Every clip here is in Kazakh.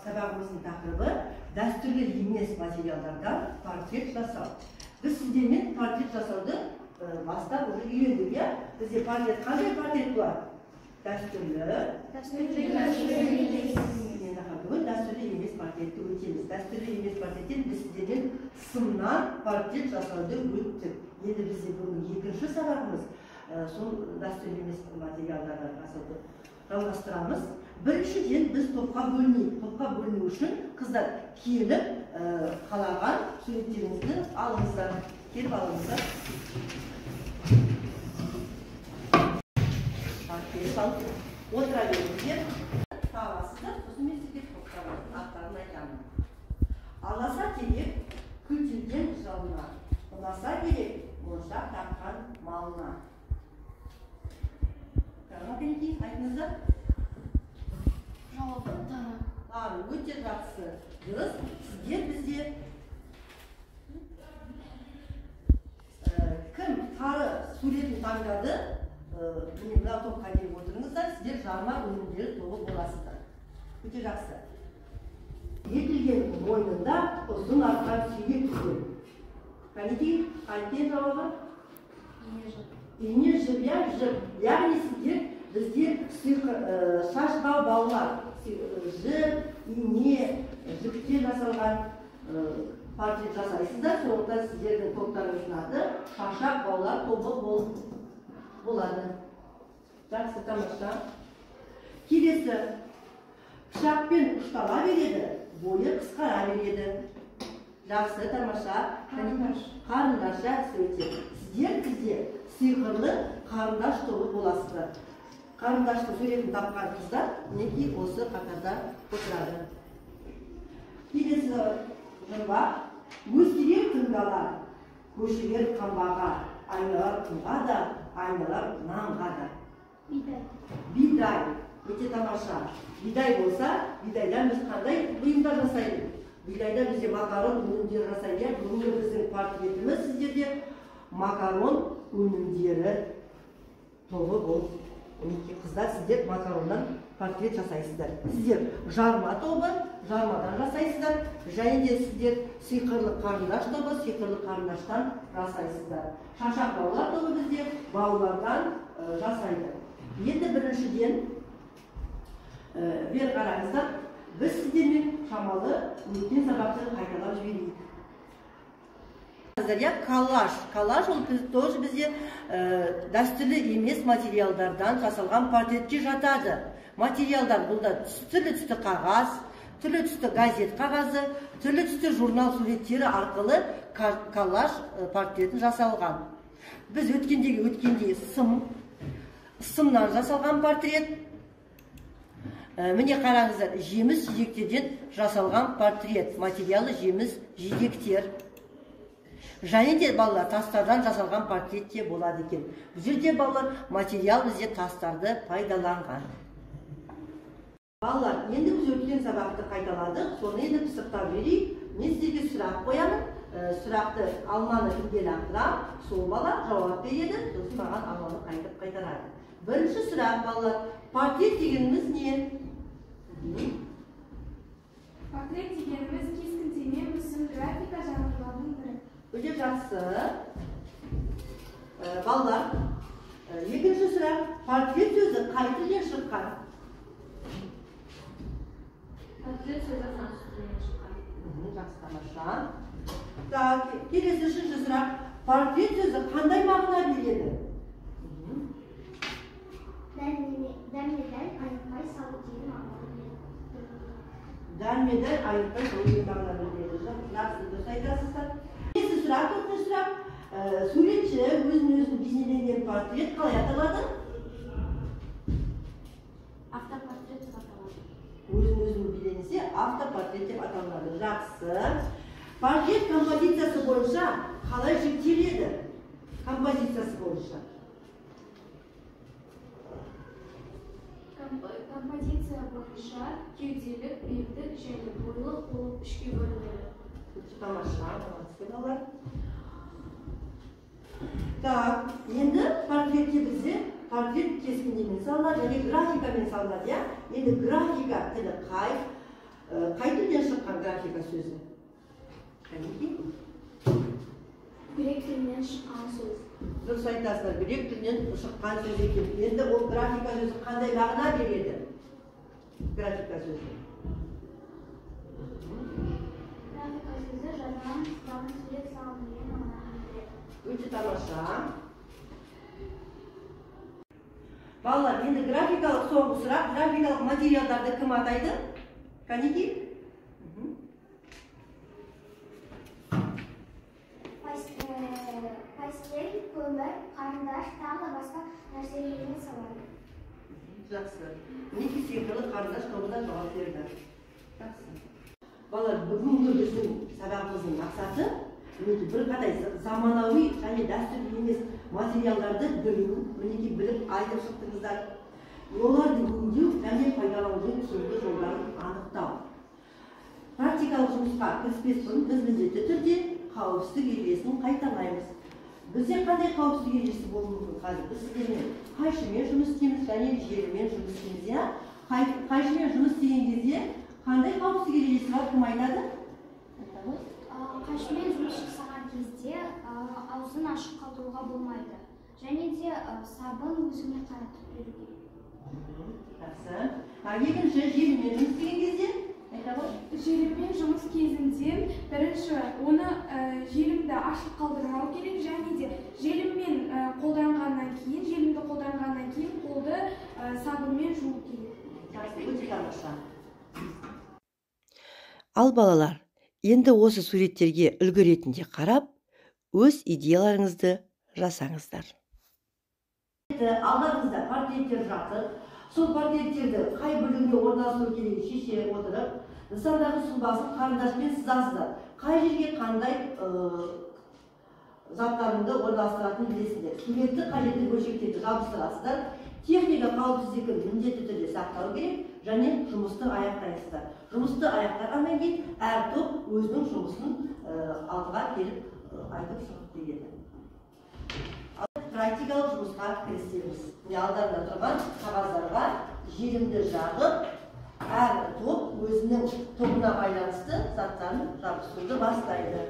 Сабағымыздың тақырыбы дәстүрлі емес материалдардан портрет жасау. Біз сіздермен портрет жасауды бастап уже үйрендік, иә? Бізде портрет қандай портрет болады? Дәстүрлі. Бүгін дәстүрлі емес портретті өтеміз. Дәстүрлі емес портреттен біз сіздермен сымнан портрет жасауды өттік. Енді бізде бүгін екінші сабағымыз сол дәстүрлі емес материалдардан жасауды жалғастырамыз. Біріншіден біз топқа бөлінейік. Топқа бөліну үшін қыздар келіп қалаған суреттеріңізді алыңыздар. Келіп алыңыздар. Келіп алып отыра беріңіздер. Табасыздар, сосын мен сізге топтардың аттарын айтамын. Аласа терек күлтелген жалына, ұнаса керек моншақ таққан малына. Кәнекей, айтыңыздар. Жауабы тары. Тары, өте жақсы. Дұрыс. Сіздер бізде кім тары суретін таңдады, міне мына топқа келіп отырыңыздар, сіздер жарма өнімдері тобы боласыздар. Өте жақсы. Етілген мойнында ұзын арқан сүйек түскен. Кәнекей, қайткен жауабы? Ине жіп, иә, жіп. Яғни сіздер бізде шашбау баулар, жіп, ине, жіптен жасалған портрет жасайсыздар. Сондықтан сіздердің топтарыңыздың аты шашақ баулар тобы болады. Жақсы, тамаша. Келесі. Пышақпен ұштала береді, бойы қысқара береді. Жақсы, тамаша. Қарындаш. Қарындаш, жақсы өте. Сіздер бізде сиқырлы қарындаш тобы боласыздар. Қарындаштың суретін тапқан қыздар мінекей осы қатарда отырады. Келесі жұмбақ. Өзгерер тыңдалар, көшігер қамбаға, айналар құмға да, айналар нанға да. Бидай. Бидай. Өте тамаша. Бидай болса, бидайдан біз қандай бұйымдар жасаймыз? Бидайдан бізде макарон өнімдері жасайды. Бүгінгі біздің портретіміз сіздерде макарон өнімдері тобы болып. Мінекей қыздар, сіздер макароннан портрет жасайсыздар. Сіздер жарма тобы, жармадан жасайсыздар. Және де сіздер сиқырлы қарындаш тобы, сиқырлы қарындаштан жасайсыздар. Шашақ баулар тобы бізде баулардан жасайды. Енді біріншіден бері қараңыздар, біз сіздермен шамалы өткен сабақты қайталап жіберейік. Коллаж. Коллаж ол тоже бізде дәстүрлі емес материалдардан жасалған портретке жатады. Материалдар бұл да түрлі түсті қағаз, түрлі түсті газет қағазы, түрлі түсті журнал суреттері арқылы коллаж портретін жасалған. Біз өткендей сымнан жасалған портрет. Міне қараңыздар, жеміс жидектерден жасалған портрет. Материалы жеміс жидектер. Және де балалар тастардан жасалған портрет те болады екен. Бұл жерде балалар материал бізде тастарды пайдаланған. Балалар, енді біз өткен сабақты қайталадық, соны енді пысықтап жіберейік. Мен сіздерге сұрақ қоямын. Сұрақты алманы кімге лақтырам, сол бала жауап береді, сосын маған алманы қайтып қайтарады. Бірінші сұрақ, балалар, портрет дегеніміз не? Портрет дегеніміз кескіндеме, мүсін, графика жанрларының бірі. Өте жақсы. Балалар, екінші сұрақ, портрет сөзі қай тілден шыққан? Портрет сөзі француз тілінен шыққан. Жақсы, тамаша. Так, келесі үшінші сұрақ, портрет сөзі қандай мағына береді? Дәлме-дәл айықпай салу деген мағынаны береді. Дәлме-дәл айықпай салу деген мағынаны береді. Жақсы, дұрыс айтасыздар. Келесі сұрақ, төртінші сұрақ, суретші өзін-өзін бейнеленген портрет қалай аталады? Автопортрет деп аталады. Өзін-өзін бейнеленсе, автопортрет деп аталады. Жақсы. Портрет композициясы бойынша қалай жіктеледі? Композициясы бойынша. Композиция бойынша кеуделік, белдік және бойлық болып үшке бөлінеді. Тамаша, молодцы балалар. Так, енді портретте бізде портрет кескіндемен салынады және графикамен салынады, иә? Енді графика тілі қай Қай тілден шыққан графика сөзі? Кәнекей? Грек тілінен шыққан сөз. Дұрыс айтасыздар, грек тілінен шыққан сөз екен. Енді ол графика сөзі қандай мағына береді? Графика сөзі. Графика сөзі жазған, сызған, сурет салған деген мағынаны береді. Өте тамаша. Балалар, енді графикалық соңғы сұрақ, графикалық материалдарды кім атайды? Кәнекей? Пастель, көмір, қарындаш, тағы басқа нәрселермен салады. Жақсы. Мінекей сиқырлы қарындаш тобына жауап берді. Жақсы. Балалар, бүгінгі біздің сабағымыздың мақсаты бірқатар заманауи және дәстүрлі емес материалдарды білу, мінекей біліп айтып шықтыңыздар. Оларды өңдеу және пайдаланудың тиімді жолдарын анықтау. Практикалық жұмысқа кіріспес бұрын біз міндетті түрде қауіпсіздік ережесін қайталаймыз. Бізде қандай қауіпсіздік ережесі болуы мүмкін? Қазір біз сіздермен қайшымен жұмыс істейміз және желімен жұмыс істейміз, иә? Қайшымен жұмыс істеген кезде қандай қауіпсіздік ережесі бар, кім айтады? Қайшымен жұмыс жасаған кезде аузын ашық қалдыруға болмайды. Және де сабын өзіңе қаратып беру керек. Жақсы. Екінші, желімен жұмыс істеген кезде? Желіммен жұмыс кезінде бірінші оны желімді ашық қалдырмау керек, және де желіммен қолданғаннан кейін, желімді қолданғаннан кейін қолды сабынмен жуу керек. Өте тамаша. Ал балалар, енді осы суреттерге үлгі ретінде қарап, өз идеяларыңызды жасаңыздар. Алдарыңызда портреттер жатыр. Сол портреттерді қай бөлімге орналастыру керегін шеше отырып, нысандағы сұлбасын қарындашпен сызасыздар. Қай жерге қандай заттарыңды орналастыратынын білесіздер. Суретті қажетті бөлшектерді жабыстырасыздар. Техника қауіпсіздігін міндетті түрде сақтау керек және жұмысты аяқтайсыздар. Жұмысты аяқтағаннан кейін әр топ өзінің жұмысын алдыға келіп айтып шығып береді. Практикалық жұмысқа кірісеміз. Алдарында тұрған қағаздарға желімді жағып, әр топ өзінің тобына байланысты заттарын жабыстыруды бастайды.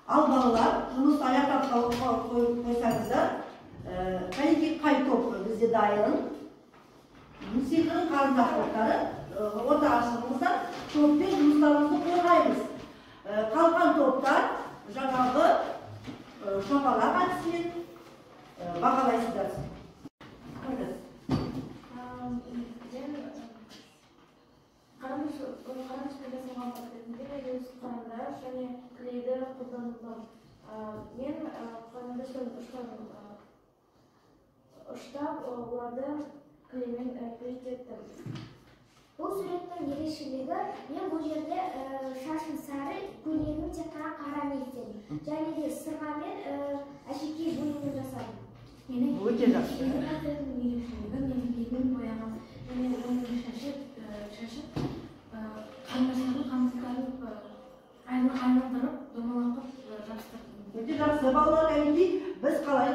Ал балалар, жұмысты аяқтап қойсаңыздар, қанекей қай топ бізде дайын? Сиқырлы қарындаш топтары ортаға шығыңыздар, топпен жұмыстарымызды қорғаймыз. Қалған топтар жаңағы шапалақ әдісімен бағалайсыздар. Қарындашпен жасалған портретінде өз қарындаш және клейді қолданылған. Мен қарындаштан ұштап, оларды клеймен клейтеттім. Бұл суреттің ерекшелігі, мен бұл жерде шашым сары, көйлегім тек қана қара ниеттедім. Және де сырғамен әшекей бұйымын жасадым. Өте жақсы. Менің портретімнің ерекшелігі, менің бетім бояған және оның шашып қарындастарын айналдырып, домалақ қылып жабыстырдым. Өте жақсы, балалар, кәнекей, біз қалай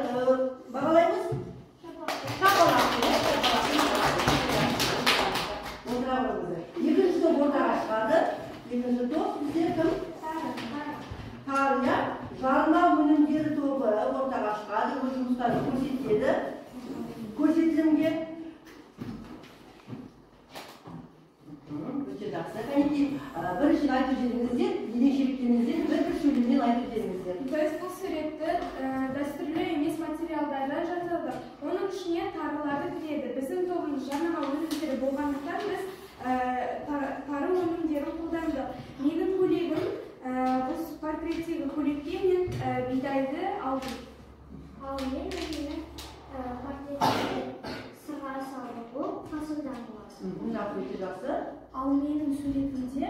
бағалаймыз? Шапалақ. Отыра қойыңыздар. Екінші топ ортаға шығады. Екінші топ бізде кім? Тары, иә? Жарма өнімдері тобы ортаға шығады, өз жұмыстарын көрсетеді. Көрсетілімге. Өте жақсы. Кәнекей, біріншіден айтып жіберіңіздер, ерекшеліктеріңізден бір-бір сөйлеммен айтып жіберіңіздер. Біз бұл суретті дәстүрлі емес материалдардан жасадық. Оның ішіне тарылары кіреді. Біздің тобымыз жарнама өнімдері болғандықтан біз тары өнімдерін қолдандық. Жақсы, өте жақсы. Ал менің суретімде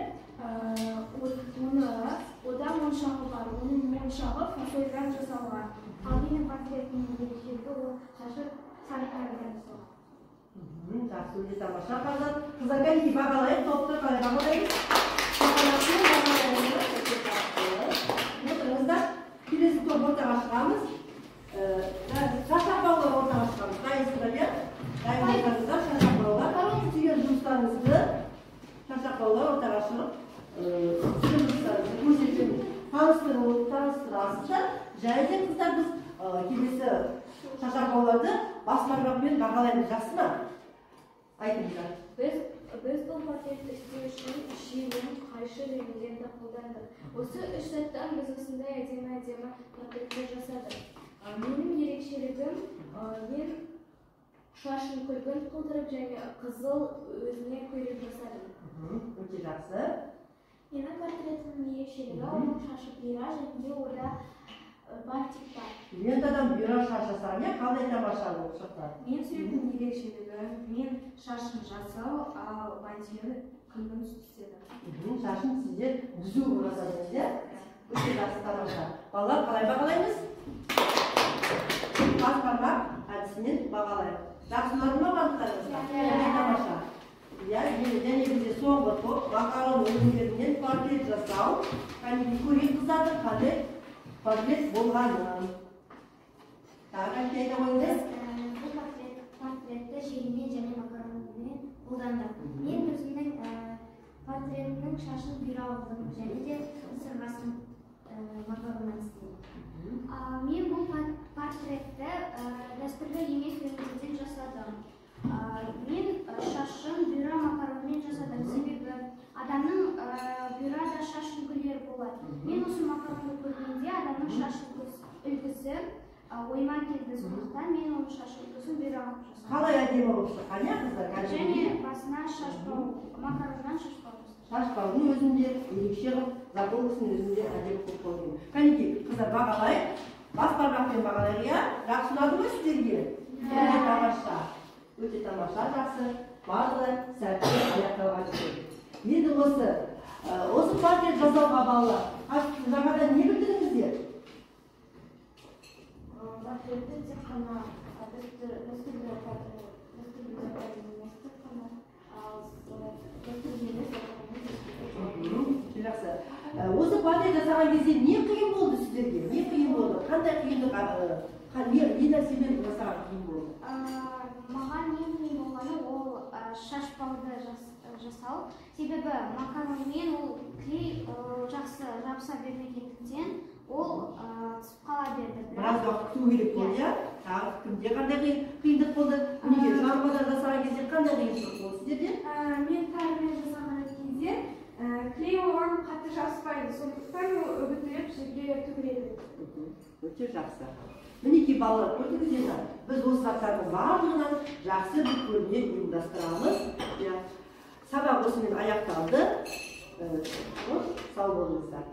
ода моншағы бар. Оның моншағы фасольдан жасалған. Ал менің портретімнің ерекшелігі ол шашы сары қарадан жасалған. Жақсы, өте тамаша қыздар. Қыздар, кәнекей бағалайық, топты қалай бағалаймыз? Отырыңыздар. Келесі топ ортаға шығамыз. Шашақ балалар ортаға шығамыз. Дайынсыздар, иә? Дайын болсаңыздар, шашақ балалар істеген жұмыстарыңызды шашақ балалар ортаға шығып, істеген жұмыстарыңызды көрсетеміз. Таныстырасыздар. Және де қыздар біз келесі шашақ балаларды бас бармақпен бағалаймыз. Жақсы ма? Айтыңыздар. Біз бұл портретті істеу үшін желім, қайшы және лента қолдандық. Осы үш заттан біз осындай әдемі-әдемі портреттер жасадық. Менің ерекшелігім, мен шашын күлгін қылдырып және қызыл өзіне көйлек жасадым. Өте жақсы. Менің портретімнің ерекшелігі оның шашы бұйра және де ода бантик бар. Лентадан бұйра шаш жасаған, иә? Қандай тамаша болып шықты? Мен суретімнің ерекшелігі, мен шашын жасау, ал бантигін күлгін істедім. Шашын сіздер түзу қылып жасадыңыз, иә? Өте жақсы, тамаша. Балалар, қалай бағалаймыз? Бас бармақ әдісінен бағалайық. Жақсы ұнады ма барлықтарыңызға? Өте тамаша. Иә, және бізде соңғы топ макарон өнімдерінен портрет жасау. Кәнекей көрейік қыздардың қандай портрет болғанын. Тағы кәнекей айта қойыңыз. Бұл портретті желіммен және макаронмен қолдандық. Мен өзімнің портретімнің шашын бұйра қылдым және де сырғасын макароннан істедім. Мен бұл портретті дәстүрлі емес өнімдерден жасадым. Мен шашын бұйра макаронмен жасадым, себебі адамның бұйрада шаш үлгілері болады. Мен осы макаронды көргенде адамның шаш үлгісі ойыма келді, сондықтан мен оның шаш үлгісін бұйра қылып жасадым. Қалай әдемі болып шыққан, иә, қыздар? Және басына шашбау, макароннан шашбау жасадым. Шашбаудың өзінде ерекше қылып, заколкасын өзінде әдемі қылып қойған. Кәнекей, қыздар бағалайық. Бас бармақпен бағалайық, иә? Жақсы ұнады ма сіздерге? Өте тамаша. Өте тамаша, жақсы. Барлығы сәтті аяқталған екен. Енді осы портрет жасауға балалар жаңадан не білдіңіздер? Портретті тек қана дәстүрлі емес, тек қана дәстүрлі емес. Жақсы. Осы портрет жасаған кезде не қиын болды сіздерге? Не қиын болды? Қандай қиындық, не нәрсемен жасаған қиын болды? Маған ең қиын болғаны ол шашбауды жасау. Себебі макаронмен ол клей жақсы жабыса бермегендіктен ол түсіп қала берді. Біраз уақыт күту керек болды, иә? Тағы кімде қандай қиындық болды? Неге жанбадан жасаған кезде қандай қиыншылық болды сіздерде? Мен тарымен жасаған кезде клей оған қатты жабыспайды, сондықтан ол үгітіліп жерге төгіледі. Өте жақсы. Мінекей балалар, көрдіңіздер ме? Біз осы заттардың барлығынан жақсы бір көрме ұйымдастырамыз. Сабақ осымен аяқталды. Сау болыңыздар.